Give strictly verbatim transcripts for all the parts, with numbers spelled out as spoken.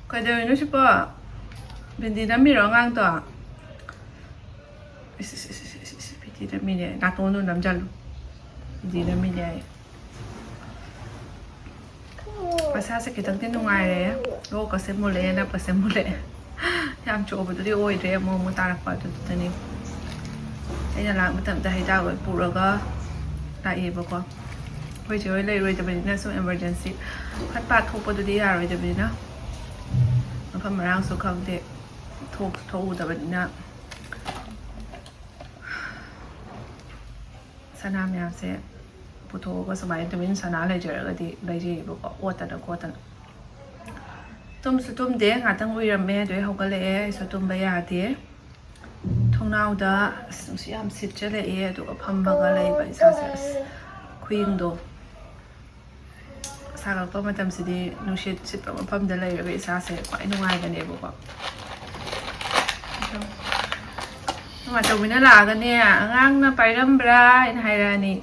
ꯀꯩꯗꯧꯔꯤꯅꯣ ꯁꯤꯕꯣ? ꯕꯤꯟꯗꯤ ꯅꯝꯃꯤꯔꯣ ꯑꯉꯥꯡꯗꯣ? ꯏꯁ, ꯏꯁ, ꯏꯁ, ꯏꯁ, ꯏꯁ, ꯏꯁ, ꯕꯤꯟꯗꯤ ꯅꯝꯃꯤꯅꯦ꯫ ꯅꯥꯇꯣꯟꯗꯣ ꯅꯝꯖꯜꯂꯨ꯫ ꯕꯤꯟꯗꯤ ꯅꯝꯃꯤꯅꯦ ꯑꯩ꯫ ꯃꯁꯥꯁꯦ ꯈꯤꯇꯪꯗꯤ ꯅꯨꯡꯉꯥꯏꯔꯦ꯫ ꯂꯣꯛꯀꯁꯦ ꯃꯨꯜꯂꯛꯑꯦ, ꯅꯞꯀꯁꯦ ꯃꯨꯜꯂꯛꯑꯦ꯫ ꯌꯥꯝ ꯆꯣꯛꯕꯗꯨꯗꯤ ꯑꯣꯏꯗ꯭ꯔꯦ, ꯑꯃꯨꯛ ꯑꯃꯨꯛ ꯇꯥꯔꯛꯄ ꯑꯗꯨꯗꯨꯗꯅꯤ꯫ ꯑꯩꯅ ꯂꯥꯛ ꯃꯇꯝꯗ ꯍꯤꯗꯥꯛ ꯂꯣꯏ ꯄꯨꯔꯒ ꯂꯥꯛꯑꯦꯕꯀꯣ꯫ ꯑꯩꯈꯣꯏ ꯆꯦ ꯍꯣꯏ ꯂꯩꯔꯣꯏꯗꯕꯅꯤꯅ ꯁꯨꯝ emergency ꯐꯠ ꯐꯠ ꯊꯣꯛꯄꯗꯨꯗꯤ ꯌꯥꯔꯣꯏꯗꯕꯅꯤꯅ꯫ ꯃꯐꯝ ꯃꯔꯥꯡꯁꯨ ꯈꯪꯗꯦ꯫ ꯊꯣꯛꯁꯨ ꯊꯣꯛꯎꯗꯕꯅꯤꯅ꯫ ꯁꯅꯥ ꯃꯌꯥꯝꯁꯦ ꯄꯨꯊꯣꯛꯑꯒ ꯁꯨꯃꯥꯏꯅ ꯇꯨꯃꯤꯟ ꯁꯅꯥ ꯂꯩꯖꯔꯒꯗꯤ ꯂꯩꯖꯩꯑꯕꯀꯣ, ꯑꯣꯠꯇꯅ ꯈꯣꯠꯇꯅ꯫ ꯇꯨꯝꯁꯨ ꯇꯨꯝꯗꯦ, ꯉꯥꯛꯇꯪ ꯎꯏꯔꯝꯃꯦ, ꯑꯗꯨꯗꯩ ꯍꯧꯒꯠꯂꯛꯑꯦ꯫ ꯑꯩꯁꯨ ꯇꯨꯝꯕ ꯌꯥꯗꯦ꯫ ꯊꯣꯡꯅꯥꯎꯗ ꯑꯁ ꯅꯨꯡꯁꯤꯠ ꯌꯥꯝ ꯁꯤꯠꯆꯜꯂꯛꯑꯦ, ꯑꯗꯨꯒ ꯐꯝꯃꯒ ꯂꯩꯕ ꯏꯁꯥꯁꯦ꯫ ꯑꯁ, ꯈꯨꯏꯪꯗꯣ꯫ ꯁꯥꯒꯠꯂꯛꯄ ꯃꯇꯝꯁꯤꯗꯤ ꯅꯨꯡꯁꯤꯠ ꯁꯤꯠꯄ ꯃꯐꯝꯗ ꯂꯩꯔꯒ ꯏꯁꯥꯁꯦ ꯈ꯭ꯋꯥꯏ ꯅꯨꯡꯉꯥꯏꯕꯅꯦꯕꯀꯣ꯫ ꯑꯗꯣ ꯃꯇꯧꯕꯤꯅ ꯂꯥꯛꯑꯒꯅꯦ, "ꯑꯉꯥꯡꯅ ꯄꯥꯏꯔꯝꯕ꯭ꯔꯥ?" ꯍꯥꯏꯅ ꯍꯥꯏꯔꯛꯑꯅꯤ꯫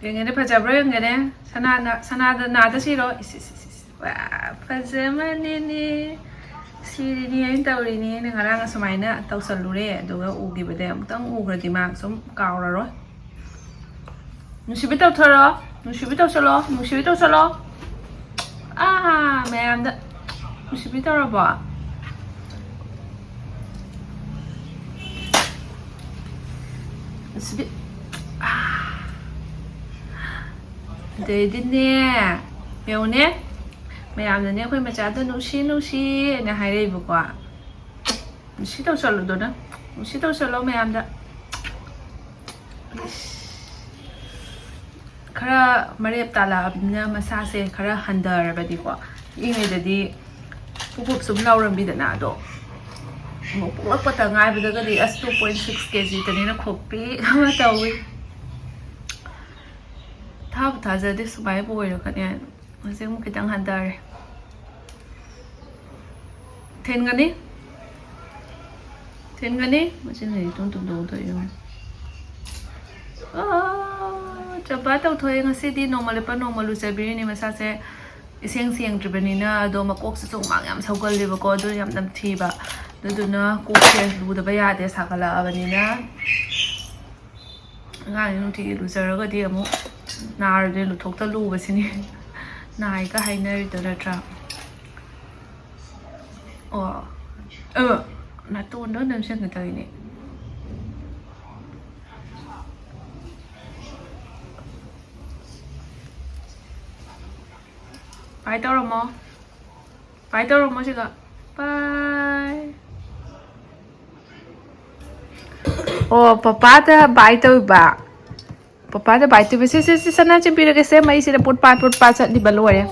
ꯌꯦꯡꯒꯦꯅꯦ, ꯐꯖꯕ꯭ꯔꯥ ꯌꯦꯡꯒꯦꯅꯦ꯫ ꯁꯅꯥꯅ, ꯁꯅꯥꯗ ꯅꯥꯗ ꯁꯤꯔꯣ꯫ ꯏꯁ, ꯏꯁ, ꯏꯁ, ꯏꯁ꯫ ꯋꯥ, ꯐꯖꯃꯅꯤꯅꯦ꯫ ꯁꯤꯔꯤꯅꯤ ꯑꯩꯅ ꯇꯧꯔꯤꯅꯤ꯫ ꯑꯩꯅ ꯉꯔꯥꯡ ꯑꯁꯨꯃꯥꯏꯅ ꯇꯧꯁꯜꯂꯨꯔꯦ, ꯑꯗꯨꯒ ꯎꯈꯤꯕꯗꯩ ꯑꯃꯨꯛꯇꯪ ꯎꯈ꯭ꯔꯗꯤ ꯃꯥ ꯁꯨꯝ ꯀꯥꯎꯔꯔꯣꯏ꯫ ꯅꯨꯡꯁꯤꯕꯤ ꯇꯧꯊꯔꯣ, ꯅꯨꯡꯁꯤꯕꯤ ꯇꯧꯁꯜꯂꯣ, ꯅꯨꯡꯁꯤꯕꯤ ꯇꯧꯁꯜꯂꯣ꯫ ꯑꯥ, ꯃꯌꯥꯝꯗ ꯅꯨꯡꯁꯤꯕꯤ ꯇꯧꯔꯕꯣ? ꯅꯨꯡꯁꯤꯕꯤ꯫ ꯑꯥ꯫ ꯑꯗꯩꯗꯤꯅꯦ, ꯌꯦꯡꯉꯨꯅꯦ, ꯃꯌꯥꯝꯅꯅꯦ ꯑꯩꯈꯣꯏ ꯃꯆꯥꯗꯣ "ꯅꯨꯡꯁꯤ, ꯅꯨꯡꯁꯤ" ꯍꯥꯏꯅ ꯍꯥꯏꯔꯛꯏꯕꯀꯣ꯫ ꯅꯨꯡꯁꯤ ꯇꯧꯁꯜꯂꯨꯗꯣ ꯅꯪ꯫ ꯅꯨꯡꯁꯤ ꯇꯧꯁꯜꯂꯣ ꯃꯌꯥꯝꯗ꯫ ꯏꯁ꯫ ꯈꯔ ꯃꯔꯦꯞ ꯇꯥꯜꯂꯛꯑꯕꯅꯤꯅ ꯃꯁꯥꯁꯦ ꯈꯔ ꯍꯟꯊꯔꯕꯗꯤꯀꯣ꯫ ꯄꯤꯛꯏꯉꯩꯗꯗꯤ ꯄꯨꯞ ꯄꯨꯞ ꯁꯨꯝ ꯂꯥꯎꯔꯝꯃꯤꯗꯅ, ꯑꯗꯣ ꯑꯃꯨꯛ ꯄꯣꯛꯂꯛꯄꯇ ꯉꯥꯏꯕꯗꯒꯗꯤ ꯑꯁ, two point six ꯀꯦ ꯖꯤ ꯇꯅꯤꯅ ꯈꯣꯛꯄꯤ ꯑꯃ ꯇꯧꯏ꯫ ꯊꯥꯕꯨ ꯊꯥꯖꯗꯦ ꯁꯨꯃꯥꯏꯅꯕꯨ ꯑꯣꯏꯔꯛꯀꯅꯤ ꯍꯥꯏꯅ꯫ ꯍꯧꯖꯤꯛ ꯑꯃꯨꯛ ꯈꯤꯇꯪ ꯍꯟꯊꯔꯦ꯫ ꯊꯤꯟꯒꯅꯤ꯫ ꯊꯤꯟꯒꯅꯤ꯫ ꯃꯆꯤꯟ ꯂꯩ ꯇꯨꯝ ꯇꯨꯝ ꯇꯧ ꯇꯧ ꯌꯦꯡꯉꯨ꯫ ꯑꯥ, ꯆꯞꯄ ꯇꯧꯊꯣꯛꯑꯦ꯫ ꯉꯁꯤꯗꯤ ꯅꯣꯡꯃ ꯂꯦꯞꯄ ꯅꯣꯡꯃ ꯂꯨꯖꯕꯤꯔꯤꯅꯤ꯫ ꯃꯁꯥꯁꯦ ꯏꯁꯦꯡ ꯁꯦꯡꯗ꯭ꯔꯤꯕꯅꯤꯅ, ꯑꯗꯣ ꯃꯀꯣꯛꯁꯤꯁꯨ ꯍꯨꯃꯥꯡ ꯌꯥꯝ ꯁꯧꯒꯜꯂꯦꯕꯀꯣ, ꯑꯗꯨꯅ ꯌꯥꯝ ꯅꯝꯊꯤꯕ꯫ ꯑꯗꯨꯗꯨꯅ ꯀꯣꯛꯁꯦ ꯂꯨꯗꯕ ꯌꯥꯗꯦ, ꯁꯥꯒꯠꯂꯛꯑꯕꯅꯤꯅ꯫ ꯑꯉꯥꯡꯁꯦ ꯅꯨꯡꯇꯤꯒꯤ ꯂꯨꯖꯔꯒꯗꯤ ꯑꯃꯨꯛ ꯅꯥꯔꯣꯏꯗꯣꯏ, ꯂꯨꯊꯣꯛꯇ ꯂꯨꯕꯁꯤꯅꯤ ꯅꯥꯏꯒ ꯍꯥꯏꯅꯔꯤꯗꯣ, ꯅꯠꯇ꯭ꯔꯥ? ꯑꯣ, ꯑ, ꯅꯥꯇꯣꯟꯗ ꯅꯝꯁꯤꯟꯒꯦ ꯇꯧꯔꯤꯅꯦ꯫ ꯄꯥꯏ ꯇꯧꯔꯝꯃꯣ꯫ ꯄꯥꯏ ꯇꯧꯔꯝꯃꯣ ꯁꯤꯒ꯫ ꯄꯥꯏ꯫ ꯑꯣ, ꯄꯄꯥꯗ ꯕꯥꯏ ꯇꯧꯕ꯫ ꯄꯄꯥꯗ ꯕꯥꯏ ꯇꯧꯕ꯫ ꯁꯦ, ꯁꯦ, ꯁꯦ, ꯁꯅꯥ ꯆꯦꯟꯕꯤꯔꯒꯦ꯫ ꯁꯦ, ꯃꯩꯁꯤꯗ ꯄꯨꯠ ꯄꯥꯠ, ꯄꯨꯠ ꯄꯥꯠ ꯆꯠꯂꯤꯕ ꯂꯣꯏꯔꯦ꯫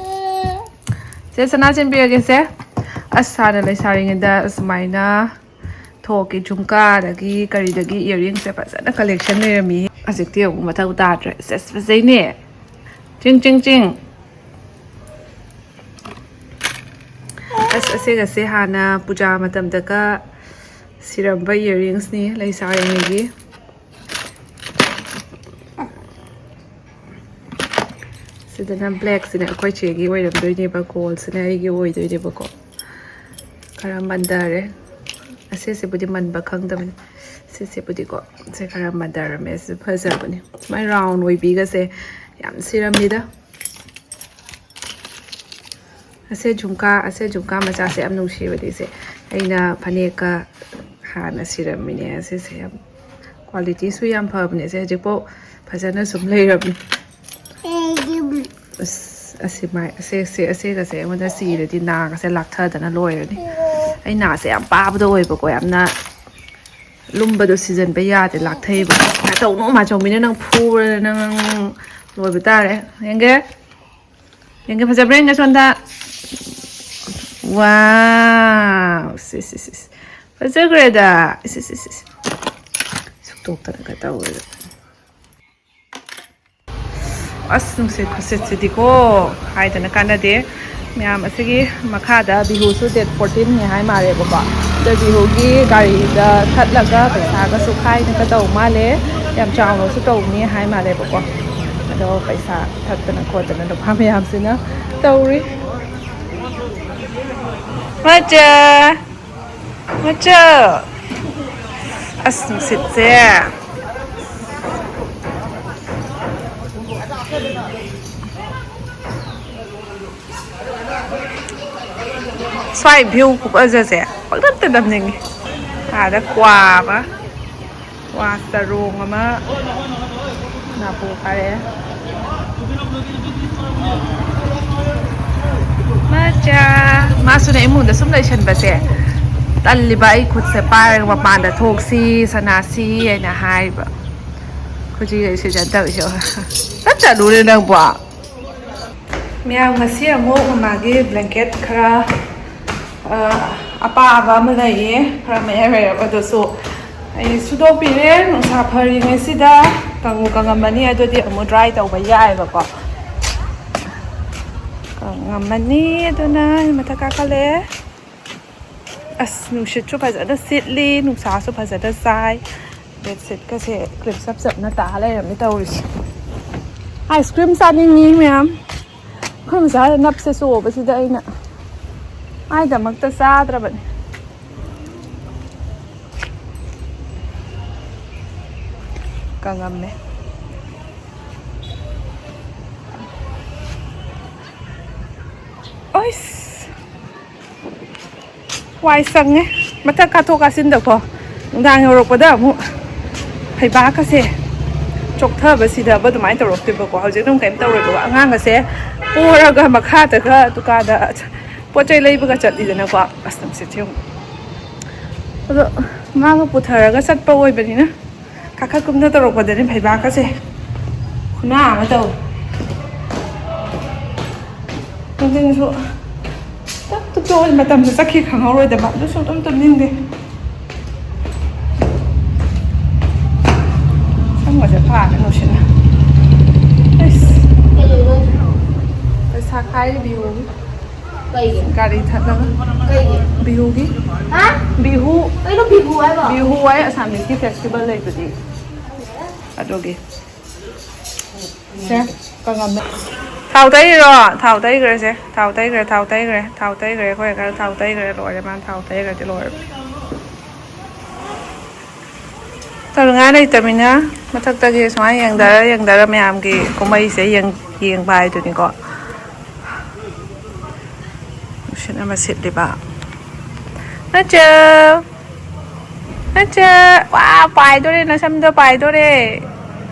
ꯁꯦ, ꯁꯅꯥ ꯆꯦꯟꯕꯤꯔꯒꯦ ꯁꯦ꯫ ꯑꯁ, ꯍꯥꯟꯅ ꯂꯩꯁꯥꯔꯤꯉꯩꯗ ꯑꯁꯨꯃꯥꯏꯅ ꯊꯣꯛꯀꯤ ꯖꯨꯝꯀꯥꯗꯒꯤ ꯀꯔꯤꯗꯒꯤ ꯏꯌꯥꯔꯤꯡꯁꯦ ꯐꯖꯅ ꯀꯂꯦꯛꯁꯟ ꯂꯩꯔꯝꯃꯤ꯫ ꯍꯧꯖꯤꯛꯇꯤ ꯑꯃꯨꯛ ꯃꯊꯧ ꯇꯥꯗ꯭ꯔꯦ꯫ ꯁꯦꯁ, ꯐꯖꯩꯅꯦ꯫ ꯆꯤꯡ, ꯆꯤꯡ, ꯆꯤꯡ꯫ ꯑꯁ, ꯑꯁꯤꯒꯁꯦ ꯍꯥꯟꯅ ꯄꯨꯖꯥ ꯃꯇꯝꯗꯒ ꯁꯤꯔꯝꯕ ꯏꯌꯥꯔꯤꯡꯁꯅꯤ ꯂꯩꯁꯥꯔꯤꯉꯩꯒꯤ꯫ ꯁꯤꯗꯅ ꯕ꯭ꯂꯦꯛꯁꯤꯅ ꯑꯩꯈꯣꯏ ꯆꯦꯒꯤ ꯑꯣꯏꯔꯝꯗꯣꯏꯅꯦꯕ, ꯒꯣꯜꯁꯤꯅ ꯑꯩꯒꯤ ꯑꯣꯏꯗꯣꯏꯅꯦꯕꯀꯣ꯫ ꯈꯔ ꯃꯟꯊꯔꯦ꯫ ꯑꯁꯤꯁꯤꯕꯨꯗꯤ ꯃꯟꯕ ꯈꯪꯗꯕꯅꯤ꯫ ꯁꯤꯁꯤꯕꯨꯗꯤꯀꯣ, ꯁꯤ ꯈꯔ ꯃꯟꯊꯔꯝꯃꯦ꯫ ꯁꯤ ꯐꯖꯕꯅꯤ꯫ ꯁꯨꯃꯥꯏꯅ ꯔꯥꯎꯟ ꯑꯣꯏꯕꯤꯒꯁꯦ ꯌꯥꯝ ꯁꯤꯔꯝꯃꯤꯗ꯫ ꯑꯁꯦ ꯖꯨꯝꯀꯥ, ꯑꯁꯦ ꯖꯨꯝꯀꯥ ꯃꯆꯥꯁꯦ ꯌꯥꯝ ꯅꯨꯡꯁꯤꯕꯅꯤ꯫ ꯁꯦ ꯑꯩꯅ ꯐꯅꯦꯛꯀ ꯍꯥꯟꯅ ꯁꯤꯔꯝꯃꯤꯅꯦ꯫ ꯑꯁꯤꯁꯦ ꯌꯥꯝ ꯀ꯭ꯋꯥꯂꯤꯇꯤꯁꯨ ꯌꯥꯝ ꯐꯕꯅꯦ꯫ ꯁꯦ ꯍꯧꯖꯤꯛꯐꯥꯎ ꯐꯖꯅ ꯁꯨꯝ ꯂꯩꯔꯕꯅꯤ꯫ ꯑꯁ, ꯑꯁꯤ ꯃꯥꯏ, ꯑꯁꯦ, ꯑꯁꯦ, ꯑꯁꯦꯒꯁꯦ ꯑꯩꯉꯣꯟꯗ ꯁꯤꯔꯗꯤ ꯅꯥꯒꯁꯦ ꯂꯥꯛꯊꯗꯅ ꯂꯣꯏꯔꯅꯤ꯫ ꯑꯩ ꯅꯥꯁꯦ ꯌꯥꯝ ꯄꯥꯕꯗꯣ ꯑꯣꯏꯕꯀꯣ, ꯌꯥꯝꯅ ꯂꯨꯝꯕꯗꯣ ꯁꯤꯖꯤꯟꯕ ꯌꯥꯗꯦ, ꯂꯥꯛꯊꯩꯕ꯫ ꯇꯧꯅꯨ, ꯃꯥꯆꯧꯕꯤꯅ ꯅꯪ ꯐꯨꯔꯅ ꯅꯪ ꯂꯣꯏꯕ ꯇꯥꯔꯦ꯫ ꯌꯦꯡꯒꯦ, ꯌꯦꯡꯒꯦ, ꯐꯖꯕ꯭ꯔꯥ ꯌꯦꯡꯒꯦ ꯁꯣꯝꯗ꯫ ꯋꯥꯎ! ꯁꯤ, ꯁꯤ, ꯁꯤ, ꯁꯤ꯫ ꯐꯖꯈ꯭ꯔꯦꯗ꯫ ꯁꯤ, ꯁꯤ, ꯁꯤ, ꯁꯤ꯫ ꯁꯨꯛꯇꯣꯛꯇꯅꯒ ꯇꯧꯔꯦ꯫ ꯑꯁ, ꯅꯨꯡꯁꯤꯠ ꯈꯨꯁꯤꯠꯁꯤꯗꯤꯀꯣ ꯍꯥꯏꯗꯅ ꯀꯥꯟꯅꯗꯦ꯫ ꯃꯌꯥꯝ ꯑꯁꯤꯒꯤ ꯃꯈꯥꯗ ꯕꯤꯍꯨꯁꯨ ꯗꯦꯠ ꯐꯣꯔꯇꯤꯟꯅꯤ ꯍꯥꯏ ꯃꯥꯜꯂꯦꯕꯀꯣ꯫ ꯑꯗꯣ ꯕꯤꯍꯨꯒꯤ ꯒꯥꯔꯤꯗ ꯊꯠꯂꯒ ꯄꯩꯁꯥꯒꯁꯨ ꯈꯥꯏꯅꯒ ꯇꯧ ꯃꯥꯜꯂꯦ꯫ ꯌꯥꯝ ꯆꯥꯎꯅꯁꯨ ꯇꯧꯅꯤ ꯍꯥꯏ ꯃꯥꯜꯂꯦꯕꯀꯣ꯫ ꯑꯗꯣ ꯄꯩꯁꯥ ꯊꯛꯇꯅ ꯈꯣꯠꯇꯅ ꯅꯨꯄꯥ ꯃꯌꯥꯝꯁꯤꯅ ꯇꯧꯔꯤ꯫ ꯃꯆꯥ, ꯃꯆꯥ, ꯑꯁ, ꯅꯨꯡꯁꯤꯠꯁꯦ꯫ ꯁ꯭ꯋꯥꯏ view ꯈꯨꯐꯖꯁꯦ ꯄꯪꯅꯝꯇ ꯅꯝꯅꯤꯡꯉꯤ꯫ ꯑꯥꯗ ꯀ꯭ꯋꯥ ꯑꯃ, ꯀ꯭ꯋꯥ ꯆꯔꯣꯡ ꯑꯃ ꯅꯥꯄꯨ ꯐꯥꯔꯦ꯫ ꯃꯆꯥ, ꯃꯥꯁꯨꯅꯦ ꯏꯃꯨꯡꯗ ꯁꯨꯝ ꯂꯩꯁꯟꯕꯁꯦ ꯇꯜꯂꯤꯕ꯫ ꯑꯩ ꯈꯨꯠꯁꯦ ꯄꯥꯏꯔꯒ ꯃꯄꯥꯟꯗ ꯊꯣꯛꯁꯤ, ꯁꯅꯥꯁꯤ ꯍꯥꯏꯅ ꯍꯥꯏꯕ꯫ ꯈꯨꯖꯤ ꯂꯩꯁꯤ ꯆꯠꯇꯕꯁꯦ꯫ ꯆꯠ ꯆꯠꯂꯨꯔꯦ ꯅꯪꯕꯣ꯫ ꯃꯌꯥꯝ, ꯉꯁꯤ ꯑꯃꯨꯛ ꯃꯃꯥꯒꯤ blanket ꯈꯔ, ꯑ, ꯑꯄꯥꯕ ꯑꯃ ꯂꯩꯌꯦ, ꯈꯔ ꯃꯌꯥꯏ ꯑꯣꯏꯔꯞ, ꯑꯗꯨꯁꯨ ꯑꯩ ꯁꯨꯗꯣꯛꯄꯤꯔꯦ꯫ ꯅꯨꯡꯁꯥ ꯐꯔꯤꯉꯩꯁꯤꯗ ꯀꯪꯉꯨ ꯀꯪꯉꯝꯃꯅꯤ, ꯑꯗꯨꯗꯤ ꯑꯃꯨꯛ dry ꯇꯧꯕ ꯌꯥꯏꯑꯕꯀꯣ꯫ ꯀꯪꯉꯝꯃꯅꯤ, ꯑꯗꯨꯅ ꯑꯩ ꯃꯊꯛ ꯀꯥꯈꯠꯂꯛꯑꯦ꯫ ꯑꯁ, ꯅꯨꯡꯁꯤꯠꯁꯨ ꯐꯖꯅ ꯁꯤꯠꯂꯤ, ꯅꯨꯡꯁꯥꯁꯨ ꯐꯖꯅ ꯁꯥꯏ꯫ Bedsheetꯀꯁꯦ ꯀ꯭ꯔꯤꯞ ꯆꯞ ꯆꯞꯅ ꯇꯥ ꯂꯩꯔꯝꯃꯤ ꯇꯧꯔꯤꯁꯦ꯫ Ice cream ꯆꯥꯅꯤꯡꯉꯤ ꯃꯌꯥꯝ꯫ ꯑꯩꯈꯣꯏ ꯃꯆꯥ ꯅꯞꯁꯦ ꯆꯣꯕꯁꯤꯗ ꯑꯩꯅ ꯃꯥꯏꯗꯃꯛꯇ ꯆꯥꯗ꯭ꯔꯕꯅꯤ꯫ ꯀꯪꯉꯝꯃꯦ꯫ ꯑꯣꯏꯁ! ꯋꯥꯏ ꯁꯪꯉꯦ꯫ ꯃꯊꯛ ꯀꯥꯊꯣꯛ ꯀꯥꯁꯤꯟꯗꯀꯣ, ꯅꯨꯡꯗꯥꯡ ꯌꯧꯔꯛꯄꯗ ꯑꯃꯨꯛ ꯐꯩꯕꯥꯛꯀꯁꯦ ꯆꯣꯛꯊꯕ ꯁꯤꯗꯕ ꯑꯗꯨꯃꯥꯏꯅ ꯇꯧꯔꯛꯇꯣꯏꯕꯀꯣ꯫ ꯍꯧꯖꯤꯛ ꯑꯗꯨꯝ ꯀꯩꯝ ꯇꯧꯔꯣꯏꯕꯀꯣ꯫ ꯑꯉꯥꯡꯒꯁꯦ ꯄꯣꯔꯒ ꯃꯈꯥꯗꯒ ꯗꯨꯀꯥꯟꯗ ꯄꯣꯠ ꯆꯩ ꯂꯩꯕꯒ ꯆꯠꯂꯤꯗꯅꯀꯣ꯫ ꯑꯁ, ꯅꯨꯡꯁꯤꯠꯁꯦ ꯌꯦꯡꯉꯨ꯫ ꯑꯗꯣ ꯃꯥꯒ ꯄꯨꯊꯔꯒ ꯆꯠꯄ ꯑꯣꯏꯕꯅꯤꯅ ꯀꯥꯈꯠ ꯀꯨꯝꯊ ꯇꯧꯔꯛꯄꯗꯗꯤ ꯐꯩꯕꯥꯛꯀꯁꯦ ꯈꯨꯅꯥ ꯑꯃ ꯇꯧꯋꯦ꯫ ꯅꯨꯡꯊꯤꯟꯁꯨ ꯇꯞ ꯇꯞ ꯇꯣꯛꯑꯗꯤ ꯃꯇꯝꯁꯨ ꯆꯠꯈꯤ ꯈꯪꯍꯧꯔꯣꯏꯗꯕ, ꯑꯗꯨꯁꯨ ꯑꯗꯨꯝ ꯇꯨꯝꯅꯤꯡꯗꯦ꯫ ꯁꯝꯒꯁꯦ ꯐꯥꯔꯦ ꯅꯨꯡꯁꯤꯠꯅ꯫ ꯑꯩꯁ꯫ ꯀꯩꯗꯧꯔꯤꯅꯣ? ꯄꯩꯁꯥ ꯈꯥꯏꯔꯤ ꯕꯤꯍꯨꯒꯤ꯫ ꯀꯩꯒꯤ? ꯒꯥꯔꯤ ꯊꯠꯅꯕ꯫ ꯀꯩꯒꯤ? ꯕꯤꯍꯨꯒꯤ꯫ ꯍꯥ? ꯕꯤꯍꯨ꯫ ꯀꯩꯅꯣ ꯕꯤꯍꯨ ꯍꯥꯏꯕꯣ? ꯕꯤꯍꯨ ꯍꯥꯏ ꯑꯁꯥꯃꯤꯁꯀꯤ festival ꯂꯩꯕꯗꯤ꯫ ꯑꯗꯨꯒꯤ꯫ ꯁꯦ, ꯀꯪꯉꯝꯃꯦ꯫ ꯊꯥꯎ ꯇꯩꯔꯤꯔꯣ? ꯊꯥꯎ ꯇꯩꯈ꯭ꯔꯦꯁꯦ꯫ ꯊꯥꯎ ꯇꯩꯈ꯭ꯔꯦ, ꯊꯥꯎ ꯇꯩꯈ꯭ꯔꯦ, ꯊꯥꯎ ꯇꯩꯈ꯭ꯔꯦ꯫ ꯑꯩꯈꯣꯏ ꯈꯔ ꯊꯥꯎ ꯇꯩꯈ꯭ꯔꯦ, ꯂꯣꯏꯔꯦ꯫ ꯃꯥꯅ ꯊꯥꯎ ꯇꯩꯈ꯭ꯔꯗꯤ ꯂꯣꯏꯔꯦ꯫ ꯇꯧꯅꯤꯡꯉꯥꯏ ꯂꯩꯇꯕꯅꯤꯅ ꯃꯊꯛꯇꯒꯤ ꯁꯨꯃꯥꯏꯅ ꯌꯦꯡꯊꯔ ꯌꯦꯡꯊꯔ ꯃꯌꯥꯝꯒꯤ ꯀꯨꯝꯍꯩꯁꯦ ꯌꯦꯡ-, ꯌꯦꯡꯕ ꯍꯥꯏꯗꯨꯅꯤꯀꯣ꯫ ꯅꯨꯡꯁꯤꯠ ꯑꯃ ꯁꯤꯠꯂꯤꯕ꯫ ꯅꯆꯧ! ꯅꯆꯧ! ꯋꯥ, ꯄꯥꯏꯗꯣꯔꯦ, ꯅꯁꯝꯗꯣ ꯄꯥꯏꯗꯣꯔꯦ꯫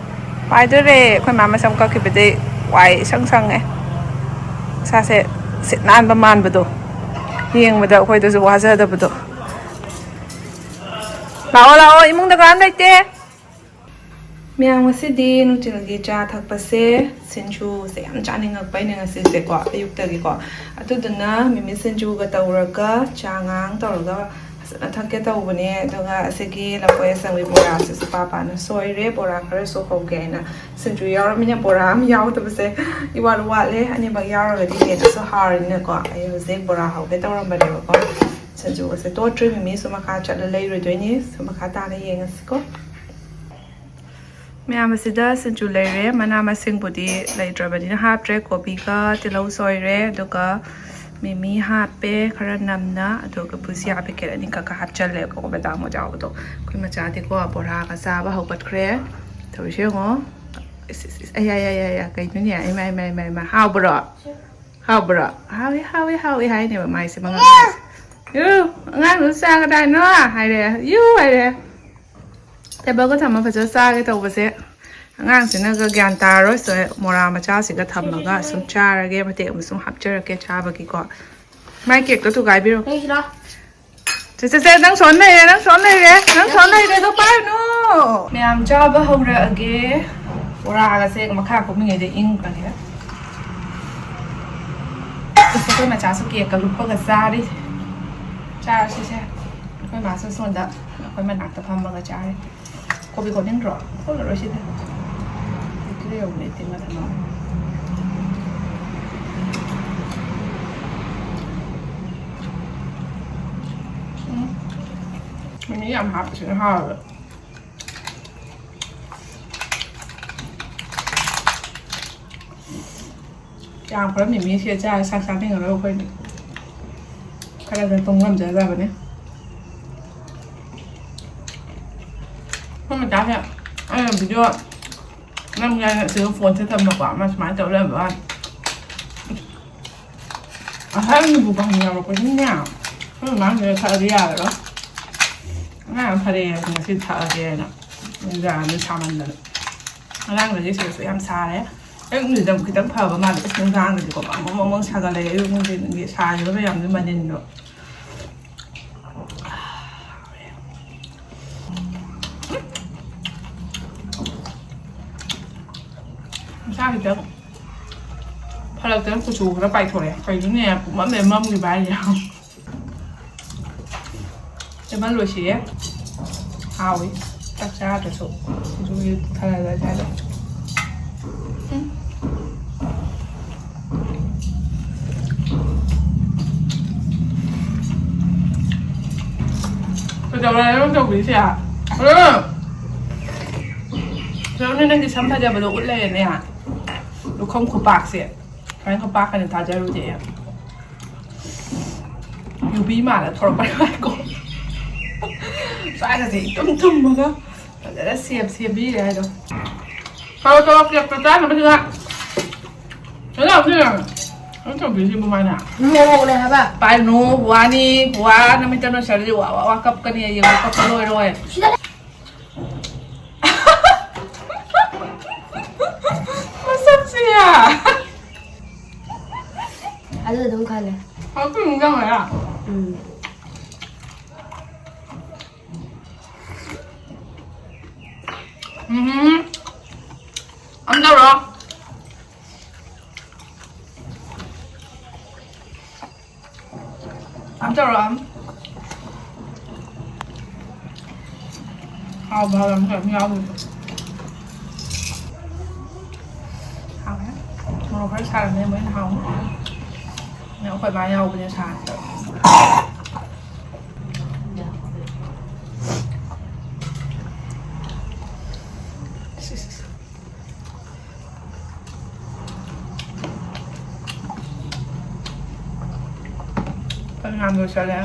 ꯄꯥꯏꯗꯣꯔꯦ꯫ ꯑꯩꯈꯣꯏ ꯃꯥ ꯃꯁꯝ ꯀꯛꯈꯤꯕꯗꯩ ꯋꯥꯏ ꯏꯁꯪ ꯁꯪꯉꯦ꯫ ꯏꯁꯥꯁꯦ ꯁꯤꯠ ꯅꯥꯟꯕ ꯃꯥꯟꯕꯗꯣ꯫ ꯌꯦꯡꯕꯗ ꯑꯩꯈꯣꯏꯗꯁꯨ ꯋꯥꯖꯗꯕꯗꯣ꯫ ꯂꯥꯛꯑꯣ, ꯂꯥꯛꯑꯣ, ꯏꯃꯨꯡꯗ ꯀꯅꯥꯝ ꯂꯩꯇꯦ꯫ ꯃꯌꯥꯝ, ꯉꯁꯤꯗꯤ ꯅꯨꯡꯊꯤꯜꯒꯤ ꯆꯥ ꯊꯛꯄꯁꯦ ꯁꯤꯡꯖꯨꯁꯦ ꯌꯥꯝ ꯆꯥꯅꯤꯡꯉꯛꯄ ꯑꯩꯅ ꯉꯁꯤꯁꯦꯀꯣ, ꯑꯌꯨꯛꯇꯒꯤꯀꯣ꯫ ꯑꯗꯨꯗꯨꯅ ꯃꯤꯃꯤ ꯁꯤꯡꯖꯨꯒ ꯇꯧꯔꯒ ꯆꯥꯉꯥꯡ ꯇꯧꯔꯒ ꯐꯖꯅ ꯊꯛꯀꯦ ꯇꯧꯕꯅꯦ꯫ ꯑꯗꯨꯒ ꯑꯁꯤꯒꯤ ꯂꯐꯣꯏ ꯑꯁꯪꯕꯤ ꯕꯣꯔꯥꯁꯤꯁꯨ ꯄꯥꯄꯥꯅ ꯁꯣꯏꯔꯦ꯫ ꯕꯣꯔꯥ ꯈꯔꯁꯨ ꯍꯧꯒꯦ ꯍꯥꯏꯅ, ꯁꯤꯡꯖꯨ ꯌꯥꯎꯔꯃꯤꯅ ꯕꯣꯔꯥ ꯑꯃ ꯌꯥꯎꯗꯕꯁꯦ ꯏꯋꯥꯠ ꯋꯥꯠꯂꯦ꯫ ꯑꯅꯤꯃꯛ ꯌꯥꯎꯔꯒꯗꯤ ꯍꯦꯟꯅꯁꯨ ꯍꯥꯎꯔꯅꯤꯅꯀꯣ꯫ ꯑꯩ ꯍꯧꯖꯤꯛ ꯕꯣꯔꯥ ꯍꯧꯒꯦ ꯇꯧꯔꯝꯕꯅꯦꯕꯀꯣ꯫ ꯁꯤꯡꯖꯨꯒꯁꯦ ꯇꯣꯠꯇ꯭ꯔꯤ꯫ ꯃꯤꯃꯤꯁꯨ ꯃꯈꯥ ꯆꯠꯂ ꯂꯩꯔꯨꯗꯣꯏꯅꯤ꯫ ꯁꯨ ꯃꯈꯥ ꯇꯥꯅ ꯌꯦꯡꯉꯁꯤꯀꯣ꯫ ꯃꯌꯥꯝ ꯑꯁꯤꯗ ꯁꯤꯡꯖꯨ ꯂꯩꯔꯦ꯫ ꯃꯅꯥ ꯃꯁꯤꯡꯕꯨꯗꯤ ꯂꯩꯇ꯭ꯔꯕꯅꯤꯅ ꯍꯥꯞꯇ꯭ꯔꯦ꯫ ꯀꯣꯕꯤꯒ ꯇꯤꯜꯍꯧ ꯁꯣꯏꯔꯦ, ꯑꯗꯨꯒ ꯃꯤꯃꯤ ꯍꯥꯞꯄꯦ ꯈꯔ ꯅꯝꯅ, ꯑꯗꯨꯒ ꯕꯨꯖꯤꯌꯥ ꯄꯦꯀꯦꯠ ꯑꯅꯤꯈꯛꯀ ꯍꯥꯞꯆꯜꯂꯦ, ꯀꯣꯀꯣ ꯕꯗꯥꯝ ꯃꯣꯖꯥꯎꯕꯗꯣ꯫ ꯑꯩꯈꯣꯏ ꯃꯆꯥꯗꯤꯀꯣ ꯕꯣꯔꯥꯒ ꯆꯥꯕ ꯍꯧꯒꯠꯈ꯭ꯔꯦ꯫ ꯇꯧꯔꯤꯁꯦ ꯌꯦꯡꯉꯣ꯫ ꯏꯁ, ꯏꯁ, ꯏꯁ, ꯑꯌꯥ, ꯑꯌꯥ, ꯑꯌꯥ, ꯑꯌꯥ, ꯀꯩꯅꯣꯅꯦ? ꯏꯃꯥ, ꯏꯃꯥ, ꯏꯃꯥ, ꯏꯃꯥ, ꯍꯥꯎꯕ꯭ꯔꯣ? ꯍꯥꯎꯕ꯭ꯔꯣ? ꯍꯥꯎꯋꯤ, ꯍꯥꯎꯋꯤ, ꯍꯥꯎꯋꯤ ꯍꯥꯏꯅꯦꯕ ꯃꯥꯏꯁꯦ ꯃꯉꯥ꯫ ꯌꯨ! ꯑꯉꯥꯡꯗꯨ ꯆꯥꯒꯗꯥꯏꯅꯣ? ꯍꯥꯏꯔꯦ꯫ ꯌꯨ! ꯍꯥꯏꯔꯦ꯫ ꯇꯦꯕꯜꯒ ꯊꯝꯃ ꯐꯖꯅ ꯆꯥꯒꯦ ꯇꯧꯕꯁꯦ, ꯑꯉꯥꯡꯁꯤꯅꯒ ꯒ꯭ꯌꯥꯟ ꯇꯥꯔꯔꯣꯏ꯫ ꯁꯦ, ꯃꯣꯔꯥ ꯃꯆꯥꯁꯤꯒ ꯊꯝꯃꯒ ꯁꯨꯝ ꯆꯥꯔꯒꯦ, ꯃꯇꯦꯛ ꯑꯃ ꯁꯨꯝ ꯍꯥꯞꯆꯔꯛꯀꯦ ꯆꯥꯕꯒꯤꯀꯣ꯫ ꯃꯥꯏ ꯀꯦꯛꯇꯣ ꯊꯨꯒꯥꯏꯕꯤꯔꯣ꯫ ꯅꯪꯒꯤꯁꯤꯔꯣ? ꯁꯦ, ꯁꯦ, ꯁꯦ, ꯅꯪ ꯁꯣꯟ ꯂꯩꯔꯦ, ꯅꯪ ꯁꯣꯟ ꯂꯩꯔꯦ, ꯅꯪ ꯁꯣꯟ ꯂꯩꯔꯦ, ꯑꯗꯣ ꯄꯥꯏꯔꯨꯅꯨ꯫ ꯃꯌꯥꯝ ꯆꯥꯕ ꯍꯧꯔꯛꯑꯒꯦ꯫ ꯕꯣꯔꯥꯒꯁꯦ ꯃꯈꯥ ꯀꯨꯝꯃꯤꯉꯩꯗ ꯏꯪꯈ꯭ꯔꯒꯦ꯫ ꯑꯁ, ꯑꯩꯈꯣꯏ ꯃꯆꯥꯁꯨ ꯀꯦꯛꯀ ꯂꯨꯞꯄꯒ ꯆꯥꯔꯤ꯫ ꯆꯥꯔꯁꯤꯁꯦ꯫ ꯑꯩꯈꯣꯏ ꯃꯥꯁꯨ ꯁꯣꯝꯗ ꯑꯩꯈꯣꯏ ꯃꯅꯥꯛꯇ ꯐꯝꯃꯒ ꯆꯥꯔꯤ꯫ ꯀꯣꯕꯤ ꯀꯣꯠꯅꯤꯡꯗ꯭ꯔꯣ? ꯀꯣꯠꯂꯔꯣꯏ ꯁꯤꯗ꯫ ꯂꯩꯇ꯭ꯔꯦ ꯌꯧꯕꯅꯦ ꯇꯤꯡꯉ ꯊꯝꯃꯒ꯫ ꯎꯝ꯫ ꯃꯤꯃꯤ ꯌꯥꯝ ꯍꯥꯞꯄꯁꯤꯅ ꯍꯥꯎꯋꯦꯕ꯫ ꯌꯥꯝ ꯈꯔ ꯃꯤꯃꯤꯁꯦ ꯆꯥꯔ ꯆꯥꯛ ꯆꯥꯅꯤꯡꯉꯔꯣꯏ ꯑꯩꯈꯣꯏꯗꯤ꯫ ꯈꯔ ꯈꯔ ꯇꯨꯝ ꯉꯝꯖꯗꯕꯅꯤ꯫ ꯑꯩꯈꯣꯏ ꯃꯆꯥꯁꯦ ꯑꯩꯅ ꯚꯤꯗꯤꯑꯣ ꯅꯝꯒꯦ ꯍꯥꯏꯅ ꯁꯤꯗ ꯐꯣꯟꯁꯦ ꯊꯝꯃꯀꯣ, ꯑꯃ ꯁꯨꯃꯥꯏꯅ ꯇꯧ ꯂꯩꯔꯝꯕ ꯋꯥꯅꯤ꯫ ꯑꯍꯟꯕꯨ ꯀꯥꯡ ꯌꯥꯎꯔꯛꯄꯁꯤꯅꯅꯦ, ꯑꯩꯈꯣꯏ ꯑꯉꯥꯡꯁꯤꯅ ꯊꯛꯑꯗꯤ ꯌꯥꯔꯔꯣꯏ꯫ ꯑꯉꯥꯡ ꯐꯔꯦ ꯉꯁꯤ ꯊꯛꯑꯒꯦꯅ꯫ ꯅꯨꯡꯗꯥꯡꯗ ꯁꯥꯃꯟꯗꯅ꯫ ꯉꯔꯥꯡꯗꯒꯤ ꯁꯤꯗꯁꯨ ꯌꯥꯝ ꯁꯥꯔꯦ꯫ ꯑꯌꯨꯛ ꯅꯨꯃꯤꯗꯥꯡ ꯈꯤꯇꯪ ꯐꯕ ꯃꯥꯜꯂꯦ꯫ ꯑꯁ, ꯅꯨꯡꯗꯥꯡꯗꯗꯤꯀꯣ ꯕꯪ ꯕꯪ ꯕꯪ ꯕꯪ ꯁꯥꯒꯠꯂꯛꯑꯦ꯫ ꯑꯌꯨꯛ ꯅꯨꯡꯊꯤꯟꯒꯤ ꯁꯥꯔꯤꯕ ꯃꯌꯥꯝꯗꯨꯒꯤ ꯃꯅꯤꯟꯗꯣ꯫ ꯏꯁꯥ ꯈꯤꯇꯪ ꯐꯔꯛꯇꯅ ꯀꯨꯆꯨ ꯈꯔ ꯄꯥꯏꯊꯣꯔꯛꯑꯦ꯫ ꯀꯩꯅꯣꯅꯦ, ꯄꯨꯝꯃꯝꯗ ꯃꯝꯈꯤꯕ ꯍꯥꯏꯁꯦ꯫ ꯇꯦꯕꯜ ꯂꯣꯏꯁꯤꯜꯂꯦ꯫ ꯍꯥꯎꯏ꯫ ꯆꯥꯛ ꯆꯥꯗ꯭ꯔꯁꯨ ꯁꯤꯡꯖꯨꯒꯤ ꯊꯜꯍꯜꯂꯁꯦ ꯍꯥꯏꯕ꯫ ꯎꯝ꯫ ꯀꯩꯗꯧꯔꯦ ꯅꯪ ꯇꯧꯕꯤꯁꯦ? ꯍꯜꯂꯣ! ꯀꯩꯅꯣꯅꯦ, ꯅꯪꯒꯤ ꯁꯝ ꯐꯖꯕꯗꯣ ꯎꯠ ꯂꯩꯔꯦꯅꯦ꯫ ꯂꯨꯈꯝ ꯈꯨꯄꯥꯛꯁꯦ꯫ ꯁꯨꯃꯥꯏꯅ ꯈꯨꯄꯥꯛꯀꯅꯤ ꯊꯥꯖꯔꯨꯗꯦ꯫ ꯌꯨꯕꯤ ꯃꯥꯜꯂ ꯊꯣꯔꯛꯄ ꯅꯨꯡꯉꯥꯏꯀꯣ꯫ ꯁ꯭ꯋꯥꯏꯒꯁꯦ ꯏꯇꯨꯝ ꯇꯨꯝꯃꯒ ꯐꯖꯅ ꯁꯦꯞ ꯁꯦꯝꯕꯤꯔꯦ ꯍꯥꯏꯗꯣ꯫ ꯊꯔꯣ ꯊꯔꯣ ꯀꯦꯛꯇꯣ ꯆꯥꯅꯕꯁꯤꯅ ꯀꯩꯅꯣ ꯇꯧꯗꯣꯏꯅꯦ꯫ ꯀꯩꯅꯣ ꯇꯧꯗꯣꯏꯁꯤꯕꯨ ꯃꯥꯅ? ꯅꯣꯛꯂꯦ ꯍꯥꯏꯕ꯫ ꯄꯥꯏ ꯅꯣ ꯋꯥꯅꯤ ꯋꯥ ꯅꯃꯤꯠꯇ ꯅꯣꯏꯁꯜꯂꯗꯤ ꯋꯥ ꯋꯥ ꯋꯥ ꯀꯞꯀꯅꯤ꯫ ꯌꯦꯡꯉꯣ ꯀꯞꯄ ꯂꯣꯏꯔꯣꯏ꯫ ꯁꯤꯗ ꯃꯁꯛꯁꯤꯒ꯫ ꯑꯗꯨ ꯑꯗꯨꯝ ꯈꯜꯂꯦ꯫ ꯍꯥꯎꯇꯕ ꯏꯟꯖꯥꯡ ꯑꯣꯏꯔꯦ꯫ ꯎꯝ꯫ ꯎꯝ꯫ ꯑꯝ ꯇꯧꯔꯣ꯫ ꯑꯝ ꯇꯧꯔꯛꯑꯝ꯫ ꯍꯥꯎꯕ ꯍꯥꯎꯕ ꯑꯝꯇ ꯌꯥꯎꯗꯦ꯫ ꯍꯥꯎꯋꯦ꯫ ꯃꯣꯔꯣꯛ ꯈꯔ ꯁꯥꯔꯝꯃꯦ ꯃꯣꯏꯅ ꯍꯥꯎꯅ꯫ ꯑꯩꯈꯣꯏ ꯃꯥ ꯌꯥꯎꯕꯅꯦ ꯁꯥꯍꯟꯗꯕ꯫ ꯁꯤ, ꯁꯤ, ꯁꯤ꯫ ꯌꯥꯝ ꯂꯣꯏꯁꯜꯂꯦ꯫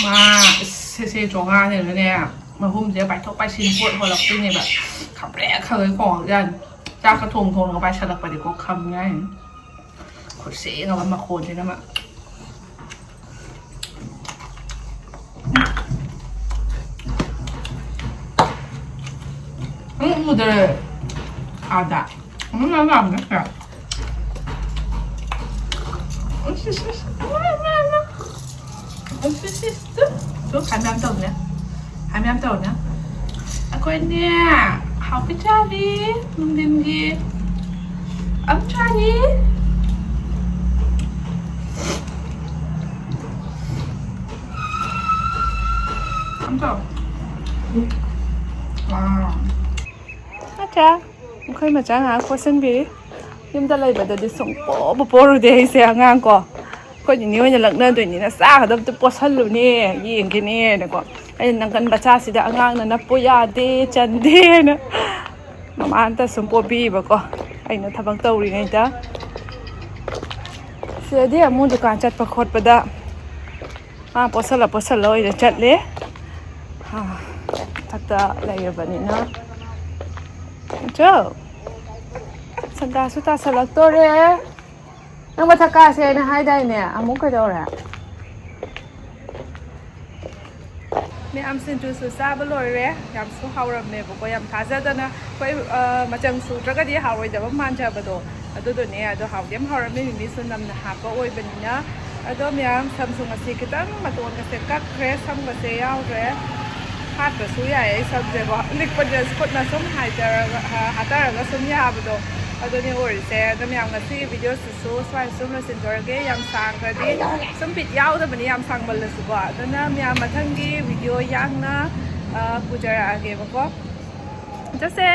ꯃꯥ ꯁꯦꯁꯦ ꯆꯣꯉꯥꯅꯦꯕꯅꯦ, ꯃꯍꯨꯝꯁꯦ ꯄꯥꯏꯊꯣꯛ ꯄꯥꯏꯁꯤꯟ ꯄꯣꯠ ꯍꯣꯜꯂꯛꯇꯣꯏꯅꯦꯕ꯫ ꯈꯪꯄ꯭ꯔꯦꯛ ꯈꯪꯉꯦ ꯈꯣꯡꯉꯛꯑꯖꯥꯠꯅꯤ꯫ ꯆꯥꯛꯀ ꯊꯣꯡ ꯊꯣꯡꯉꯒ ꯄꯥꯏꯁꯜꯂꯛꯄꯗꯤꯀꯣ ꯈꯪꯉꯦ ꯍꯥꯏꯅꯤ꯫ ꯈꯨꯠꯁꯦꯡꯉꯕ ꯃꯈꯣꯟꯁꯤꯅ ꯃꯥ꯫ ꯎꯝ, ꯎꯗꯔꯦ꯫ ꯑꯥꯗ꯫ ꯎꯝ, ꯅꯪ ꯂꯥꯛꯑꯝꯃꯦ꯫ ꯎꯝ, ꯁꯤ, ꯁꯤ, ꯁꯤ꯫ ꯎꯝ, ꯁꯤ, ꯁꯤ꯫ ꯇꯨ, ꯇꯨ, ꯈꯥꯏ ꯃꯌꯥꯝ ꯇꯧꯅꯦ꯫ ꯈꯥꯏ ꯃꯌꯥꯝ ꯇꯧꯅꯦ꯫ ꯑꯩꯈꯣꯏꯅꯦ, ꯍꯥꯎꯄꯤ ꯆꯥꯔꯤ, ꯅꯨꯡꯊꯤꯟꯒꯤ꯫ ꯑꯝ ꯆꯥꯔꯤ꯫ ꯑꯝ ꯇꯧ꯫ ꯋꯥꯎ꯫ ꯑꯠꯆꯥ, ꯑꯩꯈꯣꯏ ꯃꯆꯥ ꯉꯥꯏꯍꯥꯛ ꯄꯣꯠꯁꯤꯟꯕꯤꯔꯤ꯫ ꯌꯨꯝꯗ ꯂꯩꯕꯗꯗꯤ ꯁꯨꯡꯄꯣꯕꯨ ꯄꯣꯔꯨꯗꯦ ꯑꯩꯁꯦ ꯑꯉꯥꯡ ꯀꯣ꯫ ꯑꯩꯈꯣꯏ ꯅꯤꯅꯦ ꯍꯣꯏꯅ ꯂꯛꯅꯗꯣꯏꯅꯤꯅ ꯆꯥꯒꯗꯕꯗꯣ ꯄꯣꯠꯁꯜꯂꯨꯅꯦ, ꯌꯦꯡꯒꯦꯅꯦꯅꯀꯣ꯫ ꯑꯩꯅ ꯅꯪꯒꯟ ꯃꯆꯥꯁꯤꯗ ꯑꯉꯥꯡꯅ ꯅꯞꯄꯨ ꯌꯥꯗꯦ, ꯆꯟꯗꯦꯅ꯫ ꯃꯃꯥ ꯑꯝꯇ ꯁꯨꯝ ꯄꯣꯕꯤꯕꯀꯣ, ꯑꯩꯅ ꯊꯕꯛ ꯇꯧꯔꯤꯉꯩꯗ꯫ ꯁꯤꯗꯗꯤ ꯑꯃꯨꯛ ꯗꯨꯀꯥꯟ ꯆꯠꯄ ꯈꯣꯠꯄꯗ ꯃꯥ ꯄꯣꯠꯁꯜꯂ ꯄꯣꯠꯁꯜꯂ ꯑꯣꯏꯅ ꯆꯠꯂꯦ꯫ ꯑꯥ, ꯃꯊꯛꯇ ꯂꯩꯔꯕꯅꯤꯅ꯫ ꯆꯣ, ꯁꯟꯗꯥꯁꯨ ꯇꯥꯁꯜꯂꯛꯇꯣꯔꯦ꯫ ꯅꯪ ꯃꯊꯛ ꯀꯥꯁꯦ ꯍꯥꯏꯅ ꯍꯥꯏꯗꯥꯏꯅꯦ? ꯑꯃꯨꯛ ꯀꯩꯗꯧꯔꯦ? ꯃꯌꯥꯝ ꯁꯤꯡꯖꯨꯁꯨ ꯆꯥꯕ ꯂꯣꯏꯔꯦ꯫ ꯌꯥꯝꯁꯨ ꯍꯥꯎꯔꯝꯃꯦꯕꯀꯣ꯫ ꯌꯥꯝ ꯊꯥꯖꯗꯅ ꯑꯩꯈꯣꯏ, ꯑ, ꯃꯆꯪ ꯁꯨꯗ꯭ꯔꯒꯗꯤ ꯍꯥꯎꯔꯣꯏꯗꯕ ꯃꯥꯟꯖꯕꯗꯣ ꯑꯗꯨꯗꯨꯅꯦ꯫ ꯑꯗꯣ ꯍꯥꯎꯗꯤ ꯌꯥꯝ ꯍꯥꯎꯔꯝꯃꯦ, ꯃꯤꯃꯤꯁꯨ ꯅꯝꯅ ꯍꯥꯞꯄ ꯑꯣꯏꯕꯅꯤꯅ꯫ ꯑꯗꯣ ꯃꯌꯥꯝ, ꯁꯝꯁꯨ ꯉꯁꯤ ꯈꯤꯇꯪ ꯃꯇꯣꯟꯒꯁꯦ ꯀꯛꯈ꯭ꯔꯦ, ꯁꯝꯒꯁꯦ ꯌꯥꯎꯗ꯭ꯔꯦ꯫ ꯍꯥꯠꯇ꯭ꯔꯁꯨ ꯌꯥꯏ ꯑꯩ ꯁꯝꯁꯦꯀꯣ꯫ ꯂꯤꯛꯄꯁꯦ ꯈꯨꯠꯅ ꯁꯨꯝ ꯍꯥꯏꯊꯔꯒ, ꯑ, ꯍꯥꯠꯊꯔꯒ ꯁꯨꯝ ꯌꯥꯕꯗꯣ ꯑꯗꯨꯅꯦ ꯑꯣꯏꯔꯤꯁꯦ꯫ ꯑꯗꯣ ꯃꯌꯥꯝ, ꯉꯁꯤꯒꯤ ꯚꯤꯗꯤꯑꯣꯁꯤꯁꯨ ꯁ꯭ꯋꯥꯏꯗ ꯁꯨꯝ ꯂꯣꯏꯁꯤꯟꯖꯔꯒꯦ꯫ ꯌꯥꯝ ꯁꯥꯡꯈ꯭ꯔꯗꯤ ꯁꯨꯝ ꯕꯤꯠ ꯌꯥꯎꯗꯕꯅꯤ ꯌꯥꯝ ꯁꯥꯡꯃꯜꯂꯁꯨꯀꯣ꯫ ꯑꯗꯨꯅ ꯃꯌꯥꯝ, ꯃꯊꯪꯒꯤ ꯚꯤꯗꯤꯑꯣ ꯌꯥꯡꯅ, ꯑ, ꯄꯨꯖꯔꯛꯑꯒꯦꯕꯀꯣ꯫ ꯆꯠꯁꯦ꯫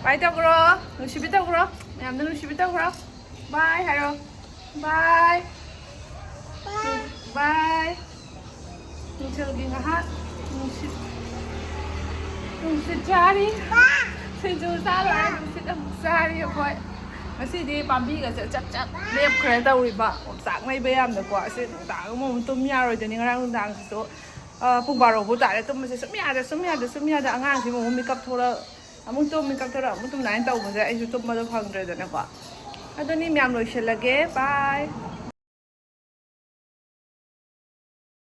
ꯕꯥꯏ ꯇꯧꯈ꯭ꯔꯣ꯫ ꯅꯨꯡꯁꯤꯕꯤ ꯇꯧꯈ꯭ꯔꯣ꯫ ꯃꯌꯥꯝꯗ ꯅꯨꯡꯁꯤꯕꯤ ꯇꯧꯈ꯭ꯔꯣ꯫ ꯕꯥꯏ ꯍꯥꯏꯔꯣ꯫ ꯕꯥꯏ꯫ ꯕꯥꯏ꯫ ꯅꯨꯡꯊꯤꯜꯒꯤ ꯉꯥꯏꯍꯥꯛ ꯅꯨꯡꯁꯤꯠ, ꯅꯨꯡꯁꯤꯠ ꯆꯥꯔꯤ꯫ ꯁꯤꯡꯖꯨ ꯆꯥ ꯂꯣꯏꯔꯦ, ꯅꯨꯡꯁꯤꯠ ꯑꯃꯨꯛ ꯆꯥꯔꯤ ꯑꯩꯈꯣꯏ꯫ ꯉꯁꯤꯗꯤ ꯄꯥꯝꯕꯤꯒꯁꯦ ꯆꯞ ꯆꯞ ꯂꯦꯞꯈ꯭ꯔꯦ ꯇꯧꯔꯤꯕ, ꯑꯣꯝꯆꯥꯛꯅꯩꯕ ꯌꯥꯝꯅꯀꯣ꯫ ꯑꯁꯤ ꯅꯨꯡꯗꯥꯡ ꯑꯃꯨꯛ ꯇꯨꯝ ꯌꯥꯔꯣꯏꯗꯣꯏꯅꯤ꯫ ꯉꯔꯥꯡ ꯅꯨꯡꯗꯥꯡꯁꯤꯁꯨ ꯑ, ꯄꯨꯡ ꯕꯥꯔꯣ ꯐꯥꯎ ꯇꯥꯔꯦ ꯇꯨꯝꯕꯁꯦ꯫ ꯁꯨꯝ ꯌꯥꯗꯦ, ꯁꯨꯝ ꯌꯥꯗꯦ, ꯁꯨꯝ ꯌꯥꯗꯦ꯫ ꯑꯉꯥꯡꯁꯤꯃ ꯑꯃꯨꯛ ꯃꯤꯀꯞ ꯊꯣꯛꯂꯛ, ꯑꯃꯨꯛ ꯇꯨꯝ, ꯃꯤꯀꯞ ꯊꯣꯛꯂꯛ, ꯑꯃꯨꯛ ꯇꯨꯝ, ꯑꯗꯨꯃꯥꯏꯅ ꯇꯧꯕꯁꯦ ꯑꯩꯁꯨ ꯇꯨꯝꯕꯗꯣ ꯐꯪꯗ꯭ꯔꯦꯗꯅꯀꯣ꯫ ꯑꯗꯨꯅꯤ ꯃꯌꯥꯝ, ꯂꯣꯏꯁꯤꯜꯂꯒꯦ꯫ ꯕꯥꯏ꯫